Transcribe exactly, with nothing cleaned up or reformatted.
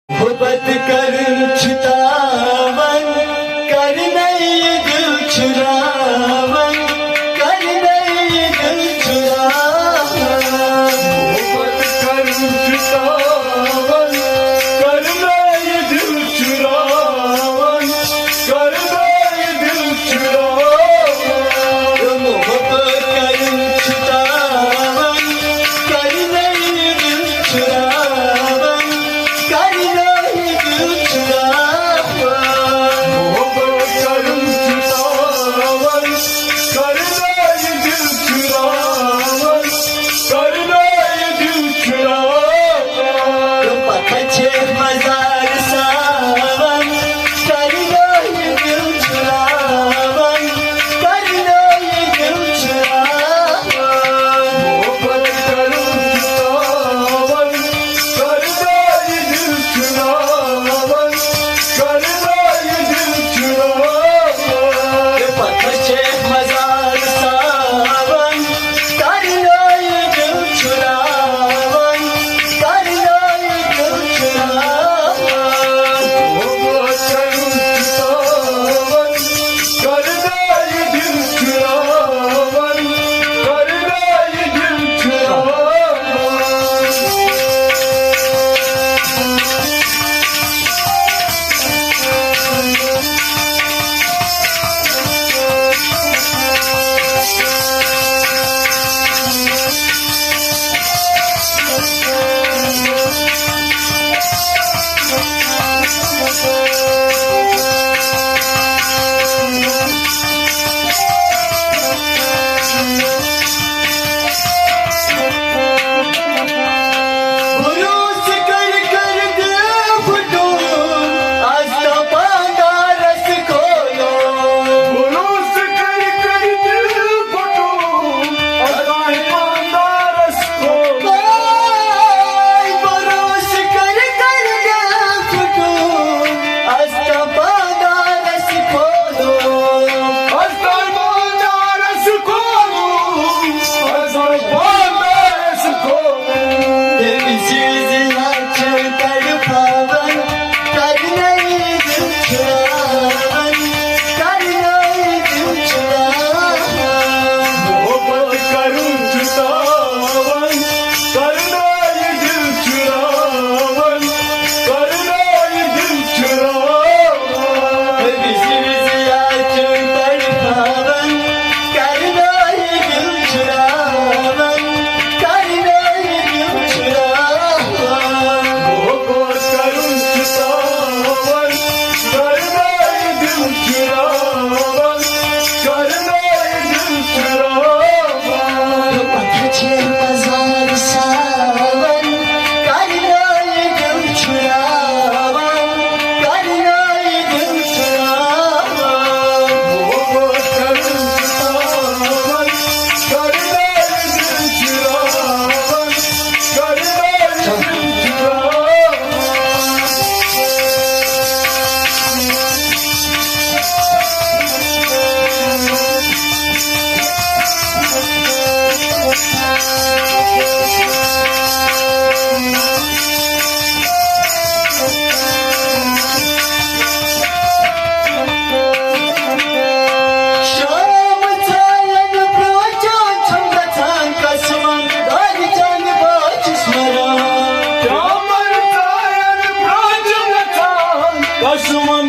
محبت کرُن چھُ تاوان، کرنَے یہِ دِل چھُ راوان، کرنَے یہِ دِل چھُ راوان۔ محبت کرُن چھُ تاوان، کرنَے یہِ دِل چھُ راوان، کرنَے یہِ دِل چھُ راوان۔ محبت کرُن چھُ تاوان، کرنَے یہِ دِل چھُ راوان، کرنَے یہِ دِل چھُ راوان۔ محبت کرُن چھُ تاوان، کرنَے یہِ دِل چھُ راوان، کرنَے یہِ دِل چھُ راوان۔ تہٕ پکان چھِ مزار ساوان، کرنَے یہِ دِل چھُ راوان، کرنَے یہِ دِل چھُ راوان۔ محبت کرُن چھُ تاوان، کرنَے یہِ دِل چھُ راوان، کرنَے یہِ دِل چھُ راوان۔ تہٕ پکان چھِ مزار ساوان، کرنَے یہِ دِل چھُ راوان، کرنَے یہِ دِل چھُ راوان۔ محبت کرُن چھُ تاوان، کرنَے یہِ دِل چھُ راوان، کرنَے یہِ دِل چھُ راوان۔ بھروسہٕ کر کر دِل پھُٹوو، از تام پاندارس کھولو۔ بھروسہٕ کر کر دِل پھُٹوو، از تام پاندارس کھولو۔ بھروسہٕ کر کر دِل پھُٹوو، از تام پاندارس کھولو۔ از تام پاندارس کھولو، از تام پاندارس کھولو۔ تٔمۍ سٕنٛزِ لچھِ تڑپاوان، کرنَے دِل چھُ راوان، کرنَے دِل چھُ راوان۔ محبت کرُن چھُ تاوان، کرنَے دِل چھُ راوان، کرنَے دِل چھُ راوان۔ أمِس وِزِ لچھِ تڑپاوان، کرنَے دِل چھُ راوان، کرنَے دِل چھُ راوان۔ محبت کرُن چھُ تاوان، کرنَے دِل چھُ راوان، کرنَے دِل چھُ راوان۔ پتہ چھِ مزار ساوان، کرنَے دِل چھُ راوان، کرنَے دِل چھُ راوان۔ محبت کرُن چھُ تاوان، کرنَے دِل چھُ راوان، کرنَے دِل چھُ راوان۔ شام ژایَن برٛونٛہہ چھَم گژھان قسمن، دادِ چانہِ باے چھُس مران۔ شام ژایَن برٛونٛہہ چھَم گژھان قسمن،